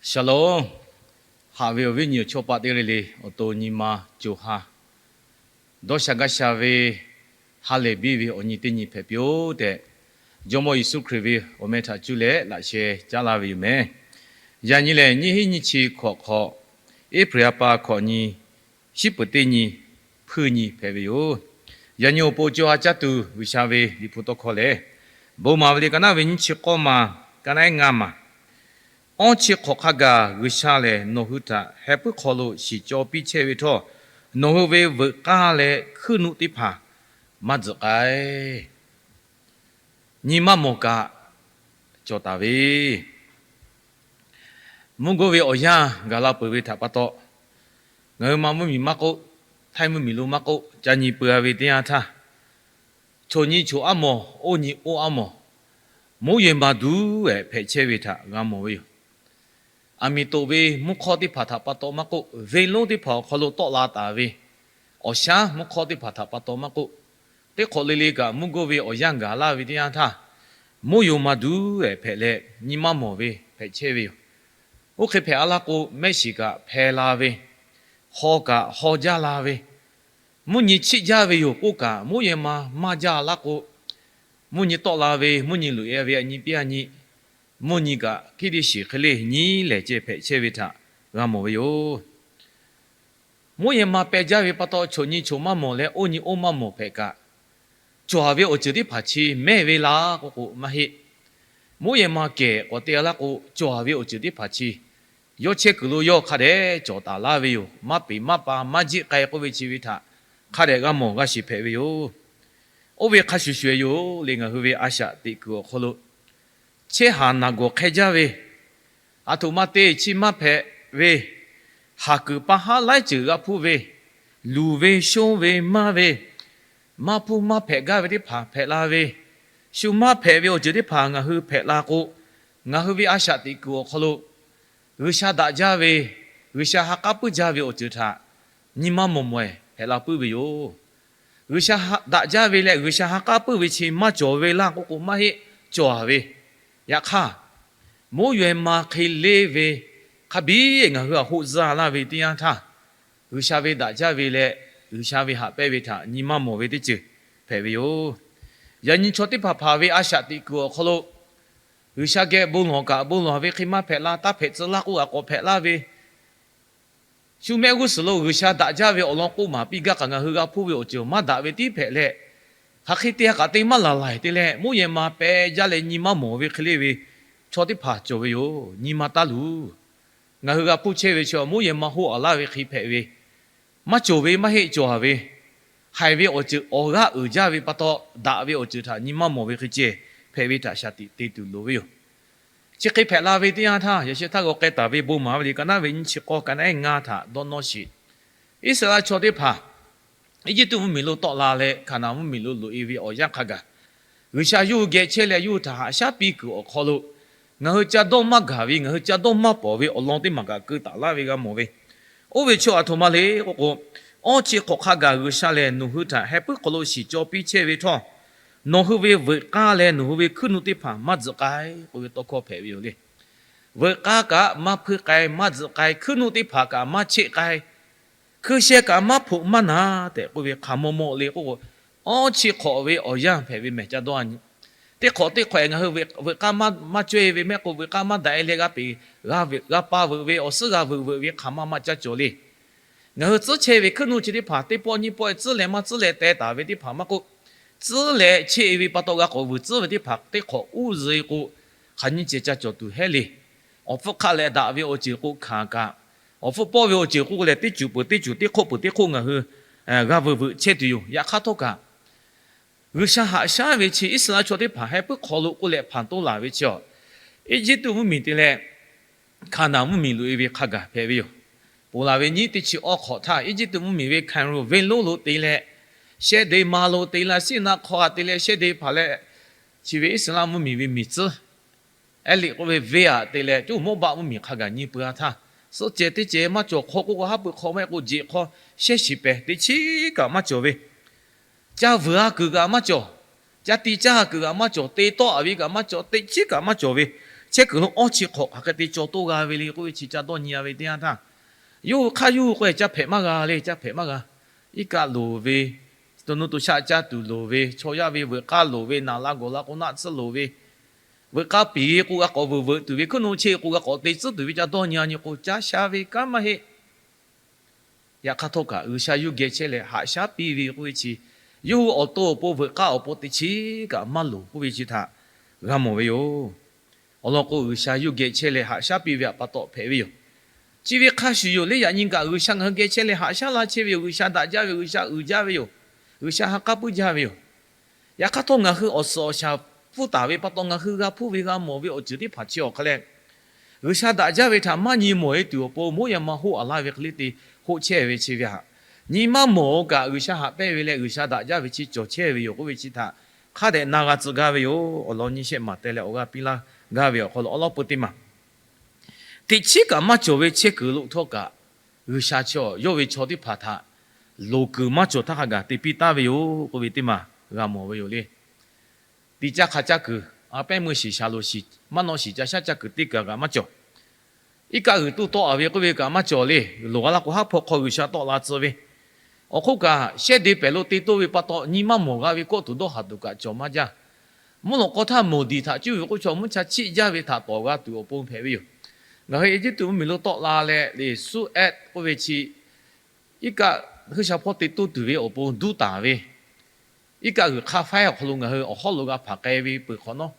Shalom. Haꞈ ve awˬ viˉ nyi awˬ chawˇ paˆ teˇ g'aˇ le le, awˬ to nyi ma co ha dawˇ sha gaˇ sha ve, ha lehˬ biˇ ve awˬ nyi teˇ nyi hpehꞈ piˇ-oˆ tehꞈ, Jawˇmawˇ Yeˍsuˆ Hkriꞈ ve awˬ meh htaꞈ cuˇ leh laꞈ sheh caˉ laˇ ve yoˬ meh. Yaꞈ nyi lehˬ, nyiˇ hinˉ nyiˇ chi hkawꞈ hk'awꞈ, April ha pa hkawꞈ nyi, shiˉ peuˍ teˇ nyi, hpuiˇ nyi hpehꞈ ve yoˬ. Yaꞈ nyi awˬ pon co ha caˇ tuˬ G'uiˬsha ve Liꞈ hpu tawˇ hkawˇ lehˬ, Bon maˍ ve liꞈ ka naˉ ve nyiˇ chi k'awˇ ma, ka naˉ ehˉ ngaˇ ma, awˇ chi hk'awꞈ hk'a gaˬ G'uiˬsha lehˬ nawˬ hui htaꞈ heh puiˉ hk'aw lo shiˍ caw piˇ chehˇ ve htawˇ, nawˬ hui ve veuꞈ k'aˇ leh hkuiˉ nuˆ teˇ hpaˍ maˇ tzuhꞈ k'ai. Nyi maˇ mawˬ kaꞈ cawˬ taˍ ve, mvuhˇ g'uˇ ve awˬ yanˇ gaˬ la peuˬ ve htaꞈ pa taw, ngaˬ hui ma mvuhˇmiˬ maˇ k'oˆ, htaiˇ mvuhˇmiˬ lo maˇ k'oˆ, ca nyi peuˬ-a ve teˇ yanˇ htaˇ, choˬ nyi choˬ aˉ mawˬ, oˇ nyi oˇ aˉ mawˬ, moˉ yehˬ ma duˉ ehˍ hpehꞈ chehˇ ve htaꞈ g'a mawˬ ve yoˬ. Aˬ miˍ toꞈ ve mvuhˇ hk'awˇ teˇ hpaˍ htaꞈ pa taw maˇ k'oˆ, venˇ lonˉ teˇ hpaˍ awˬ hk'aw lo tawˆ la taˍ ve awˬ shaˉ mvuhˇ hk'awˇ teˇ hpaˍ htaꞈ pa taw maˇ k'oˆ, teˇ hk'awꞈ le le kaꞈ mvuhˇ g'uˇ ve awˬ yanˇ gaˬ laˇ ve teˇ yanˇ htaˇ, moˉ yehˬ ma duˉ ehˍ hpehꞈ leh nyi maˇ mawˬ ve hpehꞈ chehˇ ve yoˬ. Oˇ hk'e hpehꞈ-a laˇ k'o, mehˆ shiˍ kaꞈ hpeh la ve, haw kaꞈ haw jaˇ la ve, mvuhˇ nyi chiˆ jaˇ ve yoˬ k'oˆ kaꞈ, moˉ yehˬ ma maˇ jaˇ laˇ k'o, mvuhˇ nyi tawˆ la ve, mvuhˇ nyi loꞈ-e ve aˬ nyi piˇ aˬ nyi, mvuhˇ nyi kaꞈ hkiˉ teˇ shiˍ hk'e le nyi lehˬ ceh hpehꞈ chehˇ ve htaꞈ g'a mawˬ ve yoˬ. Moˉ yehˬ ma peh jaˇ ve pa taw, choˬ nyi choˬ maˇ mawˬ leh oˇ nyi oˇ maˇ mawˬ hpehꞈ kaꞈ, cawˬ-a ve awˬ ceuˬ teˇ hpaˍ chi mehˇ ve laˇ k'oˆ k'o maˇ heˆ. Moˉ yehˬ ma kehˬ k'awꞈ te-a laˇ k'o, cawˬ-a ve awˬ ceuˬ teˇ hpaˍ chi yawˇ chehˇ kuiˬ lo yawˇ hk'a dehꞈ cawˬ taˍ laˇ ve yoˬ. Maˇ peˍ maˇ pa maˇ jiˆ k'ai k'oˆ ve chi ve htaꞈ hk'a dehꞈ g'a mawˬ g'a shiˍ hpehꞈ ve yoˬ. Oˇ ve hk'a shuˍ shuˍ-eˬ yoˬ le, ngaˬ hui ve a shaꞈ teꞈ kuiˬ awˬ hk'aw lo chehˇ haˍ naˬ gawˬ hk'e jaˇ ve, aˬ htoꞈ ma te chi maˇ hpehꞈ ve, haˍ kuiˬ pa haˉ laiˉ ceuˬ g'a hpuˇ ve, luˬ ve shonˇ ve maˇ ve, maˇ hpuˇ maˇ hpehꞈ gaˇ ve teˇ hpaˍ hpehꞈ la ve, shu maˇ hpehꞈ ve awˬ ceuˬ teˇ hpaˍ ngaˬ hui hpehꞈ la k'o, ngaˬ hui ve a shaꞈ teꞈ kuiˬ awˬ hk'aw lo G'uiˬsha daꞈ jaˇ ve, G'uiˬsha ha k'aˉ puiˉ jaˇ ve awˬ ceuˬ htaꞈ nyi maˇ mawˬ mawˬ-eˬ hpehꞈ la puiˉ ve yoˬ. G'uiˬsha daꞈ jaˇ ve leh G'uiˬsha ha k'aˉ puiˉ ve chi maˇ cawˬ ve laˇ k'oˆ k'o maˇ heˆ, cawˬ-a ve. Yaꞈ hk'aˇ, moˉ yehˬ ma hk'e le ve hk'a biˇ ngaˬ hui aꞈ hoˆ zuhˇ laˇ ve teˇ yanˇ htaˇ, G'uiˬsha ve daꞈ jaˇ ve leh G'uiˬsha ve haꞈ pehnˇ ve htaꞈ nyi maˇ mawˬ ve teˇ ceuˬ hpehꞈ ve yoˬ. Yaꞈ nyi chaw teˇ hpaˍ hpaˍ ve a shaꞈ teꞈ kuiˬ awˬ hk'aw lo G'uiˬsha geh bon lawˬ kaꞈ bon lawˬ ve hk'e maˇ hpehꞈ la, taˇ hpehꞈ tcuh laˇ k'oˆ g'a k'awꞈ hpehꞈ laˇ ve, shu mehˆ g'uˇ suhˍ lo G'uiˬsha daꞈ jaˇ ve awˬ lawn k'oˆ maˍ piˇ gaˇ kaꞈ ngaˬ hui g'a hpuˇ ve awˬ ceuˬ maˇ daꞈ ve tiˉ hpehꞈ leh, hk'aˬ hk'e te kaꞈ te maˇ laˬ laiˬ te leh, moˉ yehˬ ma peh jaˇ leh nyi maˇ mawˬ ve hk'e le ve chaw teˇ hpaˍ cawˬ ve yoˬ. Nyi ma taˇ luˬ. Ngaˬ hui g'a hpuˇ chehˇ ve chaw moˉ yehˬ ma hoˆ-a laˇ ve hk'e hpehꞈ ve, maˇ cawˬ ve maˇ heˆ, cawˬ-a ve, haiˬ ve awˬ ceuˬ awˬ g'aˇ uiˍ jaˇ ve pa taw, daꞈ ve awˬ ceuˬ htaꞈ nyi maˇ mawˬ ve hk'e ceh hpehꞈ ve htaꞈ shaˍ tiꞈ te tuˬ loˍ ve yoˬ. Chi hk'e hpehꞈ la ve teˇ yanˇ htaˇ, yaꞈ sheh htaˇ g'aw k'ai taˍ ve bon maˍ ve liꞈ ka naˉ ve nyiˇ chi k'awˇ ka naˉ ehˉ ngaˇ htaꞈ dawˇ nawˇ sheˍ. Iˉsaˍreˍlaˆ chaw teˇ hpaˍ Eˇjiˇtuꞈ mvuhˇmiˬ lo tawˆ la leh Hkaˍnanˍ mvuhˇmiˬ lo loꞈ-e ve awˬ yanˇ hk'a gaˬ, G'uiˬsha yawˇ hui geh chehˇ leh yawˇ hui htaꞈ haꞈ shaˉ piˇ kuiˬ awˬ hk'aw lo, ngaˬ hui ca dawˇ maˇ gaˬ ve, ngaˬ hui ca dawˇ maˇ pawˍ ve awˬ lawn teˇ maˬ kaꞈ keu taˍ laˇ ve g'a mawˬ ve. Oˇ ve chaw aˬ htoꞈ ma le k'oˆ k'o, awˇ chi hk'awꞈ hk'a gaˬ G'uiˬsha lehˬ nawˬ hui htaꞈ heh puiˉ hk'aw lo shiˍ caw piˇ chehˇ ve htawˇ, nawˬ hui ve veuꞈ k'aˇ leh nawˬ hui ve hkuiˉ nuˆ teˇ hpaˍ maˇ tzuhꞈ k'ai k'oˆ ve tawˇ hkawˇ hpehꞈ ve yoˬ le. Veuꞈ k'aˇ kaꞈ maˇ hpuiˇ k'ai, maˇ tzuhꞈ k'ai, hkuiˉ nuˆ teˇ hpaˍ kaꞈ maˇ cheˆ k'ai, hkui sheh kaꞈ maˇ hphoꞈ maˇ na tehꞈ k'oˆ ve hk'aˬ maw maw le k'oˆ k'o, awˇ chi hk'awꞈ ve awˬ yanˇ hpehꞈ ve mehˬ ca dawˇ-a nyi. Teˇ hk'awꞈ teˇ hk'awꞈ ngaˬ hui veuꞈ k'aˇ maˇ cawˇ-e ve mehˆ k'o, veuꞈ k'aˇ maˇ daꞈ-e leh g'a peꞈ g'a pa veuꞈ ve, awˬ suhˉ g'a veuꞈ veuꞈ ve hk'aˬ ma maˇ caˇ cawˬ le. Ngaˬ hui tcuhˉ chehˇ ve hkuiˉ nuˆ chi teˇ hpaˍ teˇ pawˆ nyiˇ pawˆ tcuhˉ leh maˇ tcuhˉ leh teh taˍ ve teˇ hpaˍ maˇ k'oˆ, tcuhˉ leh cheˆ ve pa taw g'a k'awꞈ vuiˬ tcuhˉ ve teˇ hpaˍ teˇ hk'awꞈ uˉ zuhꞈ-e k'o, hk'aˬ nyiˇ ceh ca cawˬ tuˬ hehˉ le. Awˬ hpfuhˇ hk'aˆ leh daꞈ ve awˬ ceuˬ k'o hkanˍ kaꞈ, awˬ hpfuhˇ pawˆ ve awˬ ceuˬ k'o lehˬ teˇ ceuˬ peuˬ teˇ ceuˬ teˇ hk'oˆ peuˬ teˇ hk'oˆ ngaˬ hui g'a veuꞈ veuꞈ chehˇ tuˬ yoˬ. Yaꞈ hk'aˇ htawˇ kaꞈ, G'uiˬsha haꞈ shaˉ ve chi Iˉsaˍreˍlaˆ chaw teˇ hpaˍ heh puiˉ hk'aw lo k'oˆ leh hpanˍ toˉ laˬ ve chi, Eˇjiˇtuꞈ mvuhˇmiˬ te leh Hkaˍnanˍ mvuhˇmiˬ loꞈ-e ve hk'a gaˬ hpehꞈ ve yoˬ. Ponˬ laˬ ve nyiˇ teˇ chi awˇ hk'awꞈ htaˇ, Eˇjiˇtuꞈ mvuhˇmiˬ ve Hkaˍnanˍ venˇ lonˉ lo te leh, Shehˇdeˍ ma lo te leh, Siˉnaˆ hk'aw a te leh, Shehˇdeˍ hpaˍ leh, chi ve Iˉsaˍreˍlaˆ mvuhˇmiˬ ve miˬ tcuhˉ Eˇliˆ k'oˆ ve venˇ aꞈ te leh, coˇ Mawˇbaˆ mvuhˇmiˬ hk'a gaˬ nyi peuˬ-a htaˇ, suhˆ ceh teˇ ceh maˇ cawˬ hk'aw k'oˆ k'o, haˉ pui hk'aw mehˆ k'o jeꞈ hk'aw shehˇ shiˍ pehˍ teꞈ chiˉ kaꞈ maˇ cawˬ ve, ca vuiˬ-a kuiˬ kaꞈ maˇ cawˬ, ca ti caˇ-a kuiˬ kaꞈ maˇ cawˬ, te tawˆ-a ve kaꞈ maˇ cawˬ, teꞈ chiˉ kaꞈ maˇ cawˬ ve, chehˇ kuiˬ lo awˇ chi hk'awꞈ hk'aˬ hk'e te caw toˇ g'a ve le k'oˆ ve chi ca dawˇ nyi-a ve teˇ yanˇ htaˇ, yawˇ hui hk'aˇ yawˇ hui k'o-e ca hpehꞈ maˇ g'a le, ca hpehꞈ maˇ g'a. Iˉ kaˆ loˍ ve, to nuˇ to shaˆ caˇ tuˬ loˍ ve, chaw yaˇ ve veuꞈ k'aˇ loˍ ve, naˍ la gawˬ la k'o naˆ tcuhˇ loˍ ve, veuꞈ k'aˇ piˍ ve k'o g'a k'awꞈ veuꞈ veuꞈ tuˬ ve, hkuiˉ nuˆ cheˆ k'o g'a k'awꞈ te tcuhˉ tuˬ ve ca dawˇ nyi-a nyi k'o, ca sha ve kanˉ maˇ heˆ. Yaꞈ hk'aˇ htawˇ kaꞈ G'uiˬsha yawˇ geh chehˇ leh haꞈ shaˉ piˇ ve k'oˆ ve chi, yawˇ hui awˬ to awˬ pon veuꞈ k'aˇ awˬ pon teˇ chiˉ kaꞈ maˇ loˍ k'oˆ ve chi htaꞈ g'a mawˬ ve yoˬ. Awˬ lawn k'o, G'uiˬsha yawˇ geh chehˇ leh haꞈ shaˉ piˇ ve awˬ pa taw hpehꞈ ve yoˬ. Chi ve hk'a shuˍ yoˬ le, yaꞈ nyi kaꞈ G'uiˬsha ngaˬ hui geh chehˇ leh haꞈ shaˉ la chehˇ ve yoˬ. G'uiˬsha daꞈ jaˇ ve yoˬ. G'uiˬsha uiˍ jaˇ ve yoˬ. G'uiˬsha ha k'aˉ puiˉ jaˇ ve yoˬ. Yaꞈ hk'aˇ htawˇ, ngaˬ hui awˬ suhˍ awˬ shaˍ pfuhˇ taˍ ve pa taw, ngaˬ hui g'a hpuˇ ve g'a mawˬ ve awˬ ceuˬ teˇ hpaˍ chi awˬ hk'a leh, G'uiˬsha daꞈ jaˇ ve htaꞈ maˇ nyi mawˬ-e tuˬ awˬ pon, moˉ yaˇ ma hoˆ a laˇ ve hk'e le te hoˆ chehˇ ve chi ve htaꞈ nyi maˇ mawˬ-o kaꞈ, G'uiˬsha haꞈ pehnˇ ve leh G'uiˬsha daꞈ jaˇ ve chi cawˬ chehˇ ve yoˬ k'oˆ ve chi htaꞈ hk'a dehꞈ na g'a tcuh gaˇ ve yoˬ. Awˬ lawn nyi shehˆ maˬ teh leh awˬ g'aˇ piˇ laˇ gaˇ ve awˬ hk'aw lo awˉ lawˉ peu teˇ maˬ, teꞈ chiˉ kaꞈ maˇ cawˬ ve chehˇ kuiˬ lo htawˇ kaꞈ, G'uiˬsha chi yawˇ ve chaw teˇ hpaˍ htaꞈ loˍ kuiˬ maˇ cawˬ htaˇ hk'a gaˬ te piˇ taˍ ve yoˬ k'oˆ ve teˇ maˬ g'a mawˬ ve yoˬ le. Tiꞈ caˇ hk'a caˇ kuiˬ, a pehˉ meuˇ shiˍ shaˍ loˍ shiˍ maˇ nawˆ shiˍ ca shaˉ caˇ kuiˬ teˇ kaˬ kaꞈ maˇ cawˬ. Iˉ kaˆ g'uiˬ tuˇ tawˆ a ve k'oˆ ve kaꞈ maˇ cawˬ le. Loˍ g'a laˇ k'o, haˉ hpaw hk'aw G'uiˬsha tawˆ la tcuh ve, awˬ hk'oˆ kaꞈ shehˇ de pehˍ lo te toˇ ve pa taw, nyi maˇ mawˬ g'a ve kawˆ tuˬ dawˇ haˍ tuˬ kaꞈ cawˬ maˇ jaˇ. Mvuhˇ lawꞈ k'aw htaˇ mawˬ diˬ htaꞈ cuˇ ve k'oˆ ve chaw mvuhˇ cha chiˆ jaˇ ve htaꞈ tawˍ g'a tuˬ awˬ pon hpehꞈ ve yoˬ. Ngaˬ hui Eˇjiˇtuꞈ mvuhˇmiˬ lo tawˆ la leh, leˬ suˉ ehˉ k'oˆ ve chi iˉ kaˆ huiˉ sha hpawˇ te toˇ tuˬ ve awˬ pon duˇ taˍ ve, iˉ kaˆ g'uiˬ hk'a faiˉ awˬ hk'aw lo ngaˬ hui awˬ hawˉ lo g'a hpanˍ k'ai ve peuˬ hk'awꞈ nawˉ,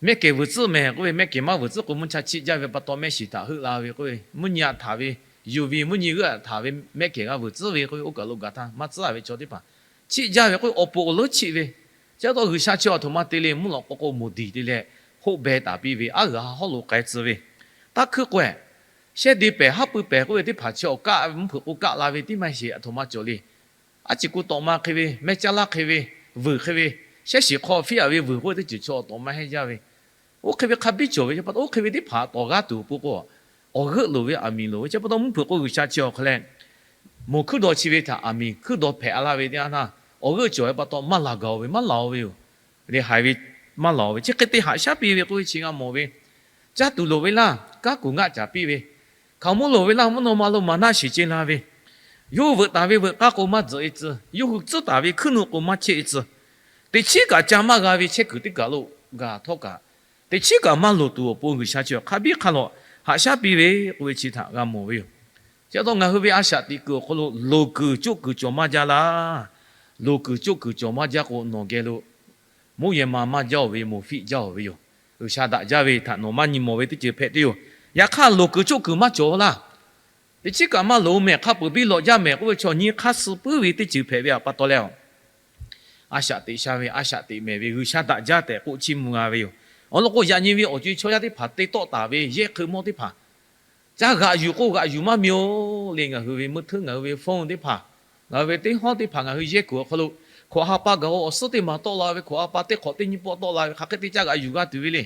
mehˆ kehˬ vuiˬ tcuhˉ mehˍ k'oˆ ve, mehˆ kehˬ maˇ vuiˬ tcuhˉ k'o mvuhˇ cha chiˆ jaˇ ve pa taw mehˆ shiˍ htaꞈ heuˆ la ve k'oˆ ve, mvuhˇ nyi a htaˍ ve, yuˬ ve mvuhˇ nyi g'euˆ a htaˍ ve mehˆ kehˬ g'a vuiˬ tcuhˉ ve k'oˆ ve, oˇ kaˬ lo gaˬ htaˇ maˇ tcuhˉ a ve chaw teˇ hpaˍ chiˆ jaˇ ve k'oˆ ve, awˬ pon awˬ leuˉ chiˆ ve. Chi pa taw G'uiˬsha chi a htoꞈ ma te le, mvuhˇ lawꞈ k'aw k'o mawˬ diˬ te leh hoˆ beh taˍ piˇ ve, aˉ g'uiˬ ha hawˉ lo k'ai tcuh ve, taˇ hkuiˉ k'o, shehˇ de pehˍ haˉ pui pehˍ k'oˆ ve teˇ hpaˍ chi awˬ kaˆ mvuhˇ hpeuꞈ k'o kaˆ la ve tiˉ maˇ sheˍ, a htoꞈ ma cawˬ le. Aˉ ciˍ ku tawꞈ ma hk'e ve, mehˇ caˇ laˇ hk'e ve, vuiˬ hk'e ve, shehˉ shiˍ hk'aw fiˉ a ve vuiˬ k'oˆ ve teˇ ceuˬ chaw awˬ tawꞈ ma hehnˇ jaˇ ve, oˇ hk'e ve hk'a biˇ cawˬ ve, chi pa taw oˇ hk'e ve teˇ hpaˍ tawˍ g'aˇ tuˬ awˬ pon k'o, awˬ g'euˆ loˍ ve aˬ miˍ loˍ ve, chi pa taw mvuhˇ hpeuꞈ k'o G'uiˬsha chi awˬ hk'a leh, mawˬ hkuiˉ daw chi ve htaꞈ aˬ miˍ hkuiˉ daw hpehꞈ a laˇ ve teˇ yanˇ htaˇ, awˬ g'euˆ cawˬ ve pa taw maˇ laˬ gaˬ-oˬ ve, maˇ laˬ-oˬ ve yoˬ. Leh haiˬ ve maˇ laˬ-oˬ ve, chi hk'e te haꞈ shaˉ piˇ ve k'oˆ ve chi g'a mawˬ ve, caˇ tuˬ loˍ ve laˇ, kanˉ kuˬ ngaˆ caˍ piˇ ve, hkaoˍmonˇ loˍ ve laˇ, mvuhˇ naw ma lo maˍ naˆ shiˍ ce la ve, yawˇ hui veuꞈ taˍ ve veuꞈ k'aˇ k'o maˇ tzuhꞈ-e tcuh, yawˇ hui tcuhˉ taˍ ve hkuiˉ nuˆ k'o maˇ cheˆ-e tcuh, teꞈ chiˉ kaꞈ ca maˇ g'a ve chehˇ kuiˬ teˇ kaˬ lo gaˬ htawˇ kaꞈ, teꞈ chiˉ kaꞈ maˇ loˍ tuˬ awˬ pon G'uiˬsha chi hk'a biˇ hk'a lawꞈ haꞈ shaˉ piˇ ve k'oˆ ve chi htaꞈ g'a mawˬ ve yoˬ. Chi pa taw ngaˬ hui ve a shaꞈ teꞈ kuiˬ awˬ hk'aw lo loˍ kuiˬ coˆ kuiˬ cawˬ maˇ jaˇ laˇ. Loˍ kuiˬ coˆ kuiˬ cawˬ maˇ jaˇ k'o, nawˬ geh lo moˉ yehˬ ma maˇ jaˇ-oˬ ve, moˍ fiˆ jaˇ-oˬ ve yoˬ. G'uiˬsha daꞈ jaˇ ve htaꞈ nawˬ maˇ nyi mawˬ ve teˇ ceuˬ hpehꞈ tuˬ yoˬ. Yaꞈ hk'aˇ, loˍ kuiˬ coˆ kuiˬ maˇ cawˬ laˇ. Teꞈ chiˉ kaꞈ maˇ loˍ mehˍ, hk'a peuˬ biˇ lawꞈ jaˇ mehˍ k'oˆ ve chaw nyi hk'aˇ suh puiˉ ve teˇ ceuˬ hpehꞈ ve pa taw leh, a shaꞈ teꞈ sha ve, a shaꞈ teꞈ mehˍ ve, G'uiˬsha daꞈ jaˇ tehꞈ k'oˆ chiˇ mvuh g'a ve yoˬ. Awˬ lawn k'o, yaꞈ nyi ve awˬ co-e chaw yaˇ teˇ hpaˍ te tawˆ taˍ ve yehˇ hk'eun mawˇ teˇ hpaˍ ca g'aꞈ yuˬ k'o g'aꞈ yuˬ maˇ miˬ-oˬ le. Ngaˬ hui ve meuˇ hteuˉ, ngaˬ hui ve phone teˇ hpaˍ, ngaˬ hui ve teˇ hawˉ teˇ hpaˍ ngaˬ hui yehˇ kuiˬ awˬ hk'aw lo, hkawꞈ ha pa gaˬ-o awˬ suhˉ teˇ maˬ tawˆ la ve, hkawꞈ ha pa teˇ hk'awꞈ teˇ nyi pawˆ tawˆ la ve, hk'aˬ hk'e te ca g'aꞈ yuˬ g'a tuˬ ve le.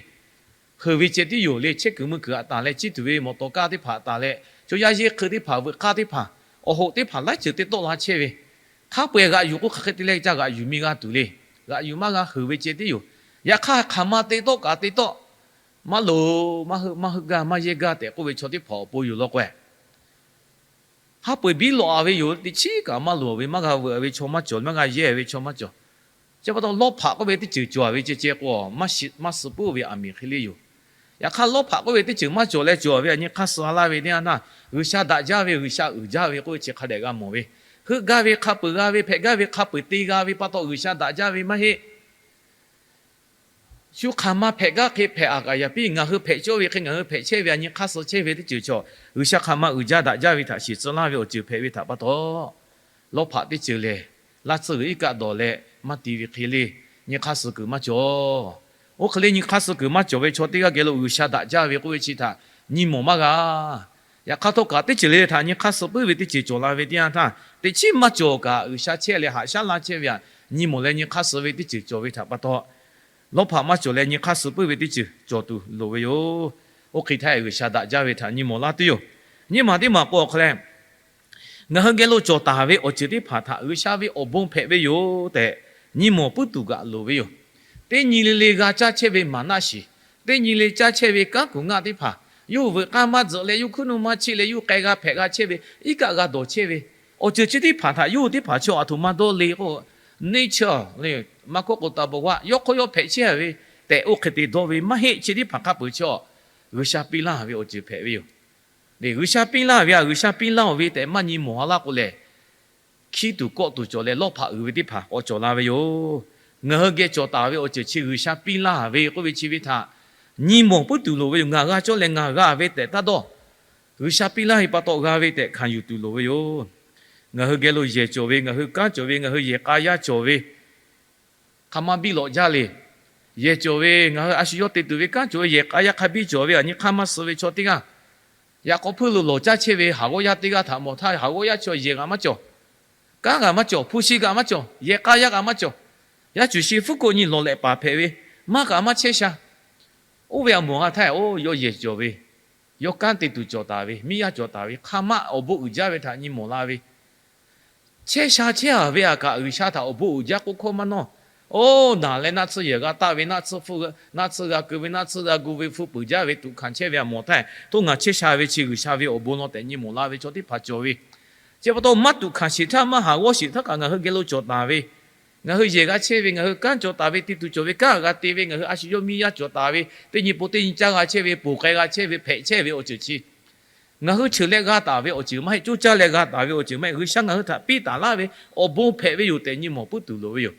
Heuˬ ve ceh tiˉ yoˬ le. Chehˇ kuiˬ mui kuiˬ a taˍ leh, ciˇ tuˬ ve mawˬ tawˍ kaˇ teˇ hpaˍ a taˍ leh, chaw yaˇ yehˇ hk'eun teˇ hpaˍ, veuꞈ k'aˇ teˇ hpaˍ, awˬ hoꞈ teˇ hpaˍ laiˉ ceuˬ te tawˆ la chehˇ ve, hk'a peu-eˬ g'aꞈ yuˬ k'o hk'aˬ hk'e te leh ca g'aꞈ yuˬ miˬ g'a tuˬ le. G'aꞈ yuˬ maˇ g'a, heuˬ ve ceh tiˉ yoˬ. Yaꞈ hk'aˇ, hk'aˬ ma te tawˆ kaꞈ te tawˆ, maˇ loˍ, maˇ heuˆ, maˇ heuˆ gaˇ, maˇ yehˇ gaˇ tehꞈ k'oˆ ve chaw teˇ hpaˍ awˬ pon yoˬ law k'o, hk'a peu-eˬ biˇ lawꞈ a ve yoˬ. Teꞈ chiˉ kaꞈ maˇ loˍ ve, maˇ g'a veuꞈ ve chaw maˇ cawˬ, maˇ g'a yehˇ ve chaw maˇ cawˬ. Chi pa taw lawˇ hpaꞈ k'oˆ ve teˇ ceuˬ cawˬ ve ceh ceh k'o, maˇ suh puiˉ ve aˬ miˍ hk'e le yoˬ. Yaꞈ hk'aˇ, lawˇ hpaꞈ k'oˆ ve teˇ ceuˬ maˇ cawˬ leh cawˬ ve aˬ nyi hk'aˇ suh laˇ ve teˇ yanˇ htaˇ, G'uiˬsha daꞈ jaˇ ve, G'uiˬsha uiˍ jaˇ ve k'oˆ ve chi hk'a dehꞈ g'a mawˬ ve, heuˆ gaˇ ve hk'a peu-eˬ g'a ve, hpehꞈ gaˇ ve hk'a peu-eˬ te g'a ve pa taw G'uiˬsha daꞈ jaˇ ve maˇ heˆ. Shu hk'aˬ ma hpehꞈ gaˇ hk'e hpehꞈ a kaꞈ yaꞈ piˇ, ngaˬ hui hpehꞈ cawˇ ve hk'e ngaˬ hui hpehꞈ chehˇ ve aˬ nyi hk'aˇ suh chehˇ ve teˇ ceuˬ chaw, G'uiˬsha hk'aˬ ma uiˍ jaˇ daꞈ jaˇ ve htaꞈ shiˍ tcuh laˇ ve awˬ ceuˬ hpehꞈ ve htaꞈ pa taw, lawˇ hpaꞈ teˇ ceuˬ lehˬ, laˇ tsuhˇ g'uiˬ iˉ kaˆ dawˬ leh maˇ ti ve hk'e le, nyi hk'aˇ suh kuiˬ maˇ cawˬ. Oˇ hk'e le nyi hk'aˇ suh kuiˬ maˇ cawˬ ve chaw teˇ g'aˇ geh lo G'uiˬsha daꞈ jaˇ ve k'oˆ ve chi htaꞈ nyi mawˬ maˇ g'a. Yaꞈ hk'aˇ htawˇ kaꞈ, teˇ ceuˬ le le htaꞈ nyi hk'aˇ suh puiˉ ve teˇ ceuˬ cawˬ la ve teˇ yanˇ htaˇ, teꞈ chiˉ maˇ cawˬ kaꞈ G'uiˬsha chehˇ leh haꞈ shaˉ laˇ chehˇ ve htaꞈ nyi mawˬ leh nyi hk'aˇ suh ve teˇ ceuˬ cawˬ ve htaꞈ pa taw, lawˇ hpaꞈ maˇ cawˬ leh nyi hk'aˇ suh puiˉ ve teˇ ceuˬ cawˬ tuˬ loˍ ve yoˬ. Oˇ hk'e htaˇ, G'uiˬsha daꞈ jaˇ ve htaꞈ nyi mawˬ laˇ tuˬ yoˬ. Nyiˇ maˬ teˇ maˬ k'o awˬ hk'a leh, ngaˬ hui geh lo cawˬ taˍ ve awˬ ceuˬ teˇ hpaˍ htaꞈ G'uiˬsha ve awˬ bon hpehꞈ ve yoˬ tehꞈ nyi mawˬ puiˉ tuˬ kaꞈ loˍ ve yoˬ. Teˇ nyi le le g'a caˇ chehˇ ve maˍ naˆ shiˍ, teˇ nyi le caˇ chehˇ ve kanˉ kuˬ ngaˆ teˇ hpaˍ, yawˇ hui veuꞈ k'aˇ maˇ tzuhꞈ leh, yawˇ hui hkuiˉ nuˇ maˇ cheˆ leh, yawˇ hui k'ai g'a hpehꞈ g'a chehˇ ve, iˉ kaˆ g'a dawˬ chehˇ ve, awˬ ceuˬ chi teˇ hpaˍ htaꞈ yawˇ hui teˇ hpaˍ chaw aˬ htoꞈ ma dawˇ le k'o, nature, maˇ hkawˇ k'o taˍ bawˬ g'aˇ yawˇ hk'aw yawˇ hpehꞈ chehˇ ve tehꞈ oˇ hk'e te dawˇ ve maˇ heˆ. Chi teˇ hpaˍ hk'a peuˬ chaw G'uiˬsha piˇ laˇ ve awˬ ceuˬ hpehꞈ ve yoˬ. G'uiˬsha piˇ laˇ ve, a G'uiˬsha piˇ laˇ-oˬ ve tehꞈ maˇ nyi mawˬ a laˇ k'o lehˬ, hkiˇ tuˬ kawˆ tuˬ cawˬ leh lawˇ hpaꞈ uiˍ ve teˇ hpaˍ k'awꞈ cawˬ la ve yoˬ. Ngaˬ hui geh cawˬ taˍ ve awˬ ceuˬ chi G'uiˬsha piˇ laˇ ve k'oˆ ve chi ve htaꞈ nyi mawˬ puiˉ tuˬ loˍ ve yoˬ. Ngaˬ g'a cawˇ leh ngaˬ g'a ve tehꞈ taˇ dawˇ. G'uiˬsha piˇ laˇ ve pa taw g'a ve tehꞈ hkanˍ yuˬ tuˬ loˍ ve yoˬ. Ngaˬ hui geh lo yehˬ cawˬ ve, ngaˬ hui kanˉ cawˬ ve, ngaˬ hui yehˬ k'a yaˇ cawˬ ve, hk'a maˇ biˇ lawꞈ jaˇ le. Yehˬ cawˬ ve, ngaˬ hui a shu yawˇ te tuˬ ve kanˉ cawˬ ve, yehˬ k'a yaˇ hk'a biˇ cawˬ ve, aˬ nyi hk'aˇ maˇ suh ve chaw teˇ g'aˇ, yaꞈ k'aw hpuiˇ lo lawˬ caˇ chehˇ ve haˍ g'awˇ yaˇ teˇ g'aˇ htaꞈ mawˬ htaˇ, haˍ g'awˇ yaˇ chaw yehˬ g'aꞈ maˇ cawˬ, kanˉ g'aꞈ maˇ cawˬ, hpu shi g'aꞈ maˇ cawˬ, yehˬ k'a yaˇ g'aꞈ maˇ cawˬ. Yaˇ cuˬ shi hpfuhˇ k'oˆ nyi lawˬ lehꞈ paˍ hpehꞈ ve, maˇ kaꞈ maˇ chehˇ sha. Oˇ ve aꞈ mawˬ g'a htaˇ, oˇ yawˇ yehˬ cawˬ ve, yawˇ kanˉ te tuˬ cawˬ taˍ ve, miˇ yaˇ cawˬ taˍ ve, hk'a maˇ awˬ bon uiˍ jaˇ ve htaꞈ nyi mawˬ la ve, chehˇ sha chehˇ a ve aꞈ kaꞈ G'uiˬsha htaꞈ awˬ bon uiˍ jaˇ k'oˆ hkawˇ maˇ nawˇ. Oˇ, naˬ leh naˆ tsuhˇ yehˬ g'a taˆ ve, naˆ tsuhˇ hpu, naˆ tsuhˇ g'a keu ve, naˆ tsuhˇ g'a gu ve, hpu peuˬ jaˇ ve tuꞈ hkanˍ chehˇ ve aꞈ mawˬ htaˇ, htoˇ ngaˬ chehˇ sha ve chi G'uiˬsha ve awˬ bon law tehꞈ nyi mawˬ la ve chaw teˇ hpaˍ cawˬ ve. Chi pa taw maˇ tuꞈ hkanˍ sheˍ htaˇ, maˇ haˍ g'awˇ sheˍ htaˇ kaꞈ ngaˬ hui geh lo cawˬ taˍ ve, ngaˬ hui yehˬ g'a chehˇ ve, ngaˬ hui kanˉ cawˬ taˍ ve, te tuˬ cawˬ ve kanˉ g'a te ve, ngaˬ hui a shu yawˇ miˇ yaˇ cawˬ taˍ ve, teˇ nyi pon teˇ nyi caˇ g'a chehˇ ve, ponˬ k'ai g'a chehˇ ve, hpehꞈ chehˇ ve awˬ ceuˬ chi ngaˬ hui cheuˬ leh g'a taˍ ve awˬ ceuˬ maˇ heˆ, coˇ caˇ leh g'a taˍ ve awˬ ceuˬ maˇ heˆ, G'uiˬsha ngaˬ hui htaꞈ piˇ taˍ laˇ ve awˬ bon hpehꞈ ve yoˬ tehꞈ nyi mawˬ puiˉ tuˬ loˍ ve yoˬ.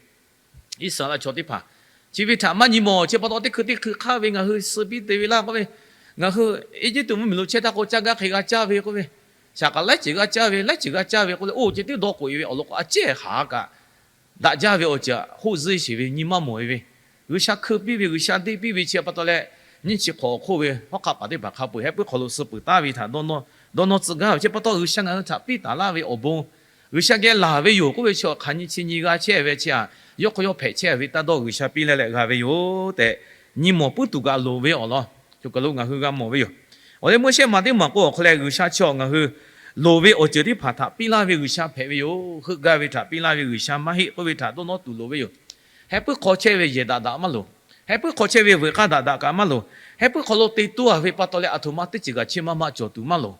Iˉsaˍreˍlaˆ chaw teˇ hpaˍ chi ve htaꞈ maˇ nyi mawˬ. Chi pa taw teˇ hkui teˇ hkui hk'aˇ ve ngaˬ hui suh piˇ te ve laˇ k'oˆ ve, ngaˬ hui Eˇjiˇtuꞈ mvuhˇmiˬ lo chehˇ htaˇ k'o caˇ gaˇ hk'e g'a caˇ ve k'oˆ ve, shaˍ k'aꞈ laiˉ ceuˬ g'a caˇ ve, laiˉ ceuˬ g'a caˇ ve k'oˆ leh, oˇ ceh tiˉ dawˇ k'oꞈ e ve awˬ lawn k'o, a cehˇ haˍ kaꞈ daꞈ jaˇ ve awˬ ceuˬ hoˆ zuhˇ sheˍ ve nyi maˇ mawˬ e ve, G'uiˬsha hkui piˇ ve, G'uiˬsha deˇ piˇ ve chi pa taw leh, nyiˇ chi hk'awꞈ awˬ hk'oˆ ve hawˉ hk'aˆ paˍ teˇ hpaˍ hk'a peu-eˬ heh puiˉ hk'aw lo suh peuˬ taˍ ve htaꞈ dawˇ nawˇ tcuh gaˇ ve chi pa taw, G'uiˬsha ngaˬ hui htaꞈ piˇ taˍ laˇ ve awˬ bon, G'uiˬsha geh laˬ ve yoˬ k'oˆ ve chi hk'aˬ nyi chi nyi g'a chehˇ ve chi aꞈ, yawˇ hk'aw yawˇ hpehꞈ chehˇ ve taˇ dawˇ G'uiˬsha piˇ leh leh g'a ve yoˬ tehꞈ nyi mawˬ puiˉ tuˬ kaꞈ loˍ ve awˬ lawn, choˬ kaˬ lo ngaˬ hui g'a mawˬ ve yoˬ. Awˬ leh meuˇ shehˆ maˬ teˇ maˬ k'o awˬ hk'aw leh G'uiˬsha chi awˬ ngaˬ hui loˍ ve awˬ ceuˬ teˇ hpaˍ htaꞈ piˇ laˇ ve G'uiˬsha hpehꞈ ve yoˬ. Heuˆ gaˇ ve htaꞈ piˇ laˇ ve G'uiˬsha maˇ heˆ k'oˆ ve htaꞈ dawˇ nawˇ tuˬ loˍ ve yoˬ. Heh puiˉ hk'aw chehˇ ve yehˬ daꞈ daꞈ maˇ loˍ. Heh puiˉ hk'aw chehˇ ve veuꞈ k'aˇ daꞈ daꞈ kaꞈ maˇ loˍ. Heh puiˉ hk'aw lo te toˇ a ve pa taw leh aˬ htoꞈ ma teˇ ceuˬ kaꞈ chehˇ maˇ maˇ cawˬ tuˬ maˇ loˍ.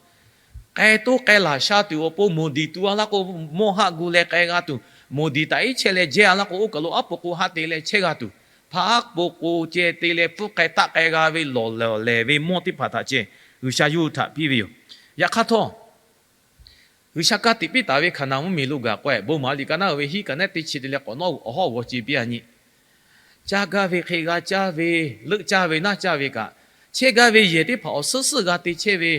K'ai toˇ k'ai laˬ sha tuˬ awˬ pon moˍ diˍ tuˬ a laˇ k'o, mawˇ haˆ gu leh k'ai g'a tuˬ, moˍ diˍ taꞈ iˉ chehˇ leh jehˇ a laˇ k'o, oˇ kaˬ lo aˉ po k'o haˆ te leh chehˇ g'a tuˬ, hpaˇ aˉ po k'o ceh te leh pfuhˇ k'ai taˆ k'ai g'a ve lawˬ lehˬ ve mawˇ teˇ hpaˍ htaꞈ ceh G'uiˬsha yawˇ hui htaꞈ piˇ ve yoˬ. Yaꞈ hk'aˇ htawˇ, G'uiˬsha ka tiꞈ piˇ taˍ ve Hkaˍnanˍ mvuhˇmiˬ lo gaˬ k'o, bon maˍ liꞈ ka naˉ uiˍ ve hiˉ ka naˉ teˇ chi te leh k'awꞈ nawˉ awˬ hawˉ g'aw ce piˇ a nyi. Caˇ gaˇ ve hk'e g'a caˇ ve, leuˆ caˇ ve naˇ caˇ ve kaꞈ, chehˇ gaˇ ve yehˬ teˇ hpaˍ awˬ suhˉ suhˉ g'a te chehˇ ve,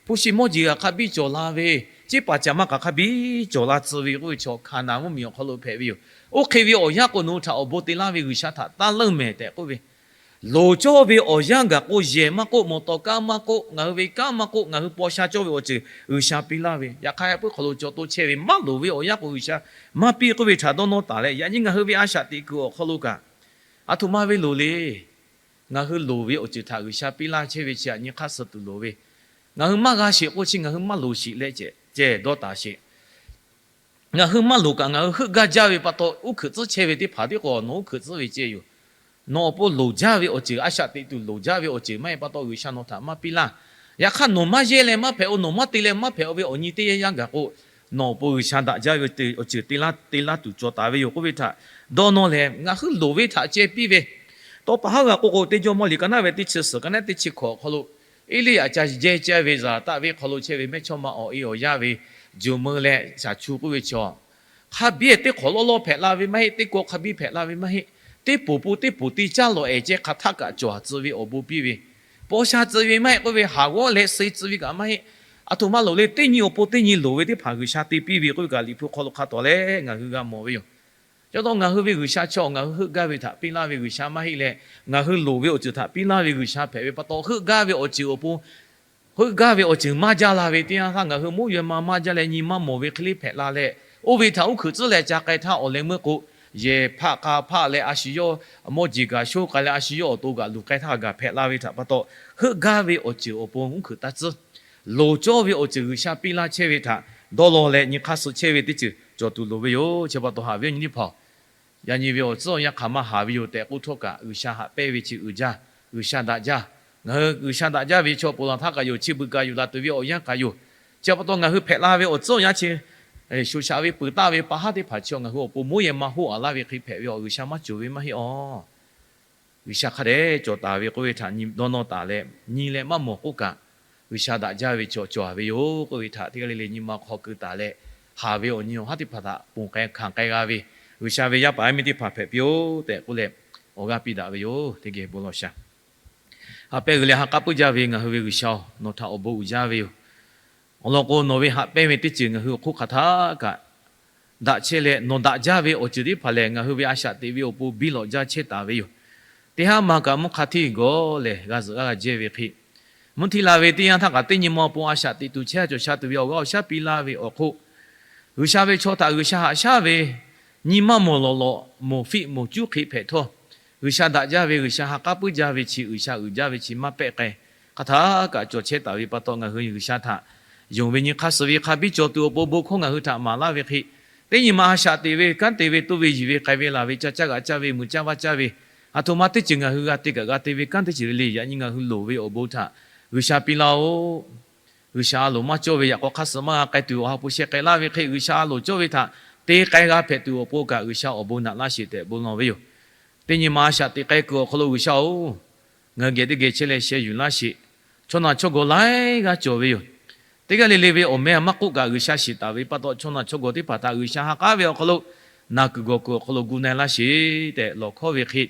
hpu shi mawˇ jeˬ g'aꞈ hk'a biˇ cawˬ la ve, ceˇ paˍ caꞈ ma kaꞈ hk'a biˇ cawˬ la tcuh ve k'oˆ ve chaw Hkaˍnanˍ mvuhˇmiˬ awˬ hk'aw lo hpehꞈ ve yoˬ. Oˇ hk'e ve awˬ yanˇ k'o, nawˬ hui htaꞈ awˬ bon te laˇ ve G'uiˬsha htaꞈ taˇ leunˇ mehˍ tehꞈ k'oˆ ve, loˍ cawˇ ve awˬ yanˇ gaˬ k'o, yehˬ maˇ k'oˆ, mawˬ tawˍ kanˉ maˇ k'oˆ, ngaˬ hui ve kanˉ maˇ k'oˆ, ngaˬ hui paw sha cawˇ ve awˬ ceuˬ G'uiˬsha piˇ laˇ ve, yaꞈ hk'aˇ heh puiˉ hk'aw lo cawˬ to chehˇ ve maˇ loˍ ve awˬ yanˇ k'o, G'uiˬsha maˇ piˇ k'oˆ ve htaꞈ dawˇ nawˇ taˍ leh, yaꞈ nyi ngaˬ hui ve a shaꞈ teꞈ kuiˬ awˬ hk'aw lo kaꞈ, aˬ htoꞈ ma ve loˍ le. Ngaˬ hui loˍ ve awˬ ceuˬ htaꞈ G'uiˬsha piˇ laˇ chehˇ ve chi aꞈ nyi hk'aˇ suh tuˬ loˍ ve, ngaˬ hui maˇ g'a sheˍ k'o chi ngaˬ hui maˇ loˍ sheˍ leh ceh ceh dawˇ taˍ sheˍ. Ngaˬ hui maˇ loˍ kaꞈ ngaˬ hui heuˆ gaˇ jaˇ ve pa taw, uˉ hkuiꞈ tcuhˉ chehˇ ve teˇ hpaˍ tiˉ k'o, nawˬ uˉ hkuiꞈ tcuhˉ ve ceh yoˬ. Nawˬ awˬ pon loˍ jaˇ ve awˬ ceuˬ, a shaꞈ teꞈ tuˬ loˍ jaˇ ve awˬ ceuˬ maˇ heˆ pa taw, G'uiˬsha nawˬ htaꞈ maˇ piˇ laˇ. Yaꞈ hk'aˇ, nawˬ maˇ yehˇ leh maˇ hpehꞈ-o, nawˬ maˇ te leh maˇ hpehꞈ-o ve awˬ nyi teˇ yanˇ gaˬ k'o, nawˬ awˬ pon G'uiˬsha daꞈ jaˇ ve awˬ ceuˬ te laˇ tuˬ cawˬ taˍ ve yoˬ k'oˆ ve htaꞈ dawˇ nawˇ leh, ngaˬ hui loˍ ve htaꞈ ceh piˇ ve, tawˇ pa haˉ g'a k'oˆ k'o, teˇ jawˇmawˇ liꞈ ka naˉ ve teˇ chi suhˍ ka naˉ teˇ chi hkawꞈ awˬ hk'aw lo, Eˇliˇyaꞈ ca jehˇ caˇ ve Zaˍlaˍtaˆ venˇ hk'aw lo chehˇ ve mehˇchawˇma awˬ e awˬ yaˇ ve juˬ meuˇ leh shaˍ chu k'oˆ ve chaw, hk'a biˇ teˇ hk'awꞈ lawˇ lawˇ hpehꞈ la ve maˇ heˆ, teˇ kawˆ hk'a biˇ hpehꞈ la ve maˇ heˆ, teˇ poˬ pon teˇ poˬ te caˇ lawˬ ehˍ ceh hk'aˬ htaˆ kaꞈ cawˬ tcuh ve awˬ bon piˇ ve, paw sha tcuh ve maˇ heˆ k'oˆ ve, haˍ g'awˇ leh suh tcuh ve kaꞈ maˇ heˆ. Aˬ htoꞈ ma loˍ le, teˇ nyi awˬ pon teˇ nyi loˍ ve teˇ hpaˍ G'uiˬsha te piˇ ve k'oˆ ve kaꞈ, Liꞈ hpu hk'aw lo hk'a tawˍ leh ngaˬ hui g'a mawˬ ve yoˬ. Chi pa taw ngaˬ hui ve G'uiˬsha chaw ngaˬ hui heuˆ gaˇ ve htaꞈ piˇ laˇ ve G'uiˬsha maˇ heˆ leh, ngaˬ hui loˍ ve awˬ ceuˬ htaꞈ piˇ laˇ ve G'uiˬsha hpehꞈ ve pa taw, heuˆ gaˇ ve awˬ ceuˬ awˬ pon, heuˆ gaˇ ve awˬ ceuˬ maˇ jaˇ la ve teˇ yanˇ htaˇ, ngaˬ hui mvuhˇ yaweh ma maˇ jaˇ leh nyi maˇ mawˬ ve hk'e le hpehꞈ la leh, oˇ ve htaꞈ uˉ hkuiꞈ tcuhˉ leh ca k'ai htaˇ, awˬ leh meuˇ k'o, yehˬ hpaˆ k'a hpaˆ leh a shu yawˇ mawˇ jeˬ gaˬ shoˉ k'ai leh a shu yawˇ awˬ to gaˬ luˬ k'ai htaˇ gaˬ hpehꞈ la ve htaꞈ pa taw, heuˆ gaˇ ve awˬ ceuˬ awˬ pon uˉ hkuiꞈ taˇ tcuhˉ. Loˍ cawˇ ve awˬ ceuˬ G'uiˬsha piˇ laˇ chehˇ ve htaꞈ dawˇ law leh nyi hk'aˇ suh chehˇ ve teˇ ceuˬ cawˬ tuˬ loˍ ve yoˬ. Chi pa taw haꞈ ve awˬ nyi teˇ hpaˍ-oˬ, yaꞈ nyi ve awˬ tcuhˉ awˬ yanˇ hk'aˬ maˇ haˍ ve yoˬ tehꞈ k'oˆ htawˇ kaꞈ, G'uiˬsha haꞈ pehnˇ ve chi uiˍ jaˇ. G'uiˬsha daꞈ jaˇ. Ngaˬ hui G'uiˬsha daꞈ jaˇ ve chaw ponˬ laˬ htaˇ kaꞈ yoˬ, chi beuꞈ kaꞈ yuˬ laˬ tuˬ ve awˬ yanˇ kaꞈ yoˬ. Chi pa taw ngaˬ hui hpehꞈ la ve awˬ tcuhˉ awˬ yanˇ chi sho shaꞈ ve peuˬ taˆ ve pa haˉ teˇ hpaˍ chi ngaˬ hui awˬ pon moˉ yehˬ maˇ hoˆ a laˇ ve hk'e hpehꞈ ve awˬ G'uiˬsha maˇ cawˬ ve maˇ heˆ awˬ. G'uiˬsha hk'a dehꞈ cawˬ taˍ ve k'oˆ ve htaꞈ dawˇ nawˇ taˍ leh nyi leh maˇ mawˬ k'oˆ kaꞈ, G'uiˬsha daꞈ jaˇ ve chaw cawˬ a ve yoˬ k'oˆ ve htaꞈ teˇ g'aˇ le le nyi ma hk'aw keu taˍ leh, haˍ ve awˬ nyi awˬ haˉ teˇ hpaˍ htaꞈ ponˬ k'ai hkanˍ k'ai g'a ve G'uiˬsha ve yaˇ paˍ yaˇ miˇ teˇ hpaˍ hpehꞈ piˇ-oˆ tehꞈ k'oˆ leh, awˬ g'aˇ piˇ daꞈ ve yoˬ. Teˇ geh bon lawˬ shaˍ. Haꞈ pehˇ g'uiˬ leh ha k'aˉ puiˉ jaˇ ve ngaˬ hui ve G'uiˬsha-oˬ, nawˬ htaꞈ awˬ bon uiˍ jaˇ ve yoˬ. Awˬ lawn k'o, nawˬ ve haꞈ pehˇ ve teˇ ceuˬ ngaˬ hui awˬ hk'oˆ hk'aˬ htaˇ kaꞈ daꞈ chehˇ leh, nawˬ daꞈ jaˇ ve awˬ ceuˬ teˇ hpaˍ lehˬ, ngaˬ hui ve a shaꞈ teꞈ ve awˬ pon biˇ lawꞈ jaˇ chehˇ taˍ ve yoˬ. Teˇ haˉ ma kaꞈ mvuhˇ hk'a hteˇ gawˬ lehˬ, g'a zuhꞈ g'aˇ g'a jehˇ ve hk'e, mvuhˇ htiˇ la ve teˇ yanˇ htaˇ kaꞈ teˇ nyi ma awˬ pon a shaꞈ teꞈ tuˬ chehˇ cawˬ sha tuˬ ve awˬ g'aˇ awˬ shaˉ piˇ laˇ ve awˬ hk'oˆ, G'uiˬsha ve chaw htaꞈ G'uiˬsha haꞈ shaˉ ve nyi maˇ mawˬ lawˬ lawꞈ, mawˬ fiˆ mawˬ cuˉ hk'e hpehꞈ htawˇ, G'uiˬsha daꞈ jaˇ ve, G'uiˬsha ha k'aˉ puiˉ jaˇ ve chi, G'uiˬsha uiˍ jaˇ ve chi maˇ pehˆ k'ai, hk'aˬ htaˇ kaꞈ cawˬ chehˇ taˍ ve pa taw, ngaˬ hui G'uiˬsha htaꞈ yonˍ ve nyi hk'aˇ suh ve hk'a biˇ cawˬ tuˬ awˬ pon bon hkawˇ ngaˬ hui htaꞈ maˍ laˇ ve hk'e, teˇ nyi ma a shaꞈ teꞈ ve kanˉ te ve, toˇ ve yiˬ ve k'ai ve laˬ ve, ca caˇ g'aꞈ caˇ ve, muiˬ caˇ vaˇ caˇ ve, aˬ htoꞈ ma teˇ ceuˬ ngaˬ hui g'a te kaꞈ g'a te ve kanˉ teˇ ceuˬ le le, yaꞈ nyi ngaˬ hui loˍ ve awˬ bon htaꞈ G'uiˬsha piˇ laˇ-oˆ. G'uiˬsha a loˍ maˇ cawˇ ve yaꞈ k'aw hk'aˇ suh maˇ g'a k'ai tuˬ, awˬ ha hpu sheh k'ai laˇ ve hk'e, G'uiˬsha a loˍ cawˇ ve htaꞈ te k'ai g'a hpehꞈ tuˬ awˬ pon kaꞈ G'uiˬsha awˬ bon naꞈ laˇ sheˍ tehꞈ bon lawˬ ve yoˬ. Teˇ nyi ma a shaꞈ teꞈ k'ai kuiˬ awˬ hk'aw lo G'uiˬsha-oˬ, ngaˬ hui geh teˇ geh chehˇ leh sheh yuˬ laˇ sheˍ. Chaw naˬ chaw gawˬ laiˉ g'aˇ cawˬ ve yoˬ. Teˇ g'aˇ le le ve awˬ meh maˇ k'oˆ kaꞈ G'uiˬsha shiˍ taˍ ve pa taw, chaw naˬ chaw gawˬ teˇ hpaˍ htaꞈ G'uiˬsha ha k'aˉ ve awˬ hk'aw lo naˬ kuiˬ gawˬ kuiˬ awˬ hk'aw lo gu na-e laˇ sheˍ tehꞈ lawˬ hkawˉ ve hk'e,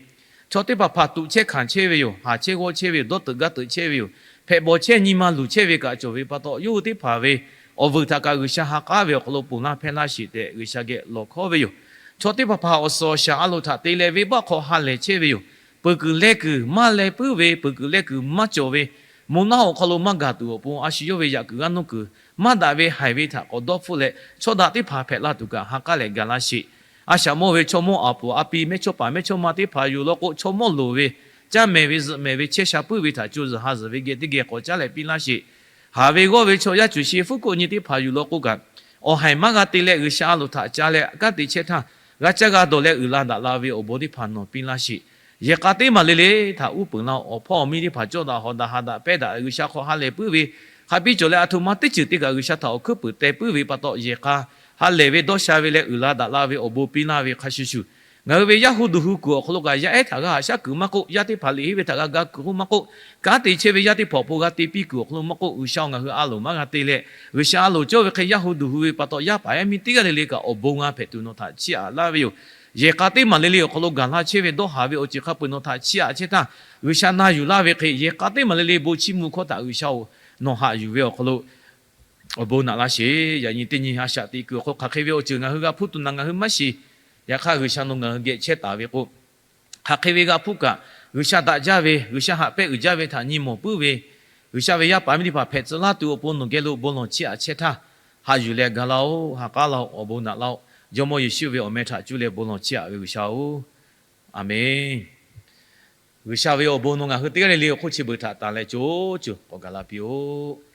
chaw teˇ hpaˍ hpaˍ tuꞈ chehˇ hkanˍ chehˇ ve yoˬ. Haˍ chehˇ g'awˇ chehˇ ve yoˬ. Dawˇ teuꞈ gaˇ teuꞈ chehˇ ve yoˬ. Hpehꞈ bawˬ chehˇ nyi ma luˬ chehˇ ve kaꞈ cawˬ ve pa taw, yawˇ hui teˇ hpaˍ ve awˬ vuiˬ htaꞈ kaꞈ G'uiˬsha ha k'aˉ ve awˬ hk'aw lo ponˬ laˇ hpehˇ laˇ sheˍ tehꞈ G'uiˬsha geh lawˬ hkawˉ ve yoˬ. Chaw teˇ hpaˍ hpaˍ awˬ suhˍ awˬ shaˍ a loˍ htaꞈ te leh venˇbaˆ hk'aw ha lehˬ chehˇ ve yoˬ. Peuˬ kuiˬ leh kuiˬ maˇ leh puiˉ ve, peuˬ kuiˬ leh kuiˬ maˇ cawˬ ve, moˬ naˆ hoꞈ hk'aw lo maˇ gaˬ tuˬ awˬ pon a shu yawˇ ve yaꞈ kuiˬ g'aˇ nuˇ kuiˬ maˇ daꞈ ve haiˬ ve htaꞈ k'awꞈ dawˇ hpfuhˆ leh, chaw daꞈ teˇ hpaˍ hpehꞈ la tuˬ kaꞈ ha k'aˉ leh gaˬ laˇ sheˍ. A shaꞈ mawˇ ve chaw mawˇ aˬ puˍ a pi mehˇchawˇpaˍ mehˇchawˇma teˇ hpaˍ yoˬ law k'o, chaw mawˇ loˍ ve, caˇ mehˍ ve zuhꞈ mehˍ ve chehˇ sha puiˉ ve htaꞈ co zuhˬ ha zuhˬ ve geh teˇ geh k'awꞈ caˉ leh piˇ laˇ sheˍ. Haˍ ve g'awˇ ve chaw yaˇ cuˬ shi fuˉ koˆ nyi teˇ hpaˍ yoˬ law k'o kaꞈ, awˬ haiˬ maˇ g'a te leh G'uiˬsha a loˍ htaꞈ ca leh kanˉ te chehˇ htaˇ, g'a caˇ g'a dawˬ leh uiˍ la daꞈ la ve awˬ bon teˇ hpaˍ nawˬ piˇ laˇ sheˍ. Yehˬ k'a teˇ maˬ le le htaꞈ uˉ peunˍ la, awˬ hpawˇ awˬ miˇ teˇ hpaˍ cawˇ daꞈ hawˍ daꞈ ha daꞈ pehˇ daꞈ G'uiˬsha hk'aw ha lehˬ puiˉ ve, hk'a biˇ cawˬ leh aˬ htoꞈ ma teˇ ceuˬ te kaꞈ G'uiˬsha htaꞈ awˬ hkuiˉ puiˍ teh puiˉ ve pa taw, yehˬ k'a ha lehˬ ve dawˇ sha ve leh uiˍ la daꞈ la ve awˬ bon piˇ laˇ ve hk'a shuˍ shuˍ, ngaˬ hui ve yaˇ hu duˬ hu kuiˬ awˬ hk'aw lo kaꞈ yaˇ ehˉ htaꞈ g'a haꞈ shaˉ kuiˬ maˇ k'oˆ, yaˇ teˇ hpaˍ liꞈ henˇ ve htaꞈ g'a ga kuiˬ k'oˆ maˇ k'oˆ, kanˉ te chehˇ ve yaˇ teˇ hpaˍ awˬ pon g'a te piˇ kuiˬ awˬ hk'aw lo maˇ k'oˆ, G'uiˬsha-oˬ, ngaˬ hui a loˍ maˇ g'a te leh, G'uiˬsha a loˍ cawˇ ve hk'e yaˇ hu duˬ hu ve pa taw, yaˇ paˍ yaˇ miˇ teˇ g'aˇ le le kaꞈ awˬ bon g'a hpehꞈ tuˬ nawˬ htaꞈ chiˇ aꞈ laˇ ve yoˬ. Yehˬ k'a teˇ maˬ le le awˬ hk'aw lo gaˬ la chehˇ ve dawˇ haˍ ve awˬ ceuˬ hk'a peu-eˬ nawˬ htaꞈ chiˇ aꞈ chehˇ htaˇ, G'uiˬsha na yuˬ laˇ ve hk'e, yehˬ k'a teˇ maˬ le le bon chiˇ mvuh hkawˇ htaꞈ G'uiˬsha-oˬ, nawˬ haꞈ yuˬ ve awˬ hk'aw lo awˬ bon naꞈ laˇ sheˍ. Yaꞈ nyi teˇ nyi a shaꞈ teꞈ kuiˬ awˬ hk'aw lo hk'aˬ hk'e ve awˬ ceuˬ ngaˬ hui g'a hpuˇ tuˬ naˬ ngaˬ hui maˇ shiˍ. Yaꞈ hk'aˇ G'uiˬsha nawˬ ngaˬ hui geh chehˇ taˍ ve k'o, hk'aˬ hk'e ve g'a hpuˇ kaꞈ, G'uiˬsha daꞈ jaˇ ve, G'uiˬsha haꞈ pehˇ uiˍ jaˇ ve htaꞈ nyi mawˬ puiˉ ve, G'uiˬsha ve yaˇ paˍ miˇ teˇ hpaˍ hpehꞈ tcuh laˇ tuˬ awˬ pon nawˬ geh lo bon lawˬ chiˇ aꞈ chehˇ htaˇ, haꞈ yuˬ leh ga laˇ-oˆ, ha k'aˉ laˇ-oˆ, awˬ bon naꞈ laˇ-oˆ. Jawˇmawˇ Yeˍsuˆ ve awˬ meh htaꞈ cuˇ leh bon lawˬ chiˇ aꞈ ve G'uiˬsha-oˬ, Aˬmenˍ. G'uiˬsha ve awˬ bon nawˬ ngaˬ hui teˇ g'aˇ le le awˬ hk'oˆ chi beuꞈ htaꞈ tanˬ leh co co k'awꞈ gaˬ la piˇ-oˆ.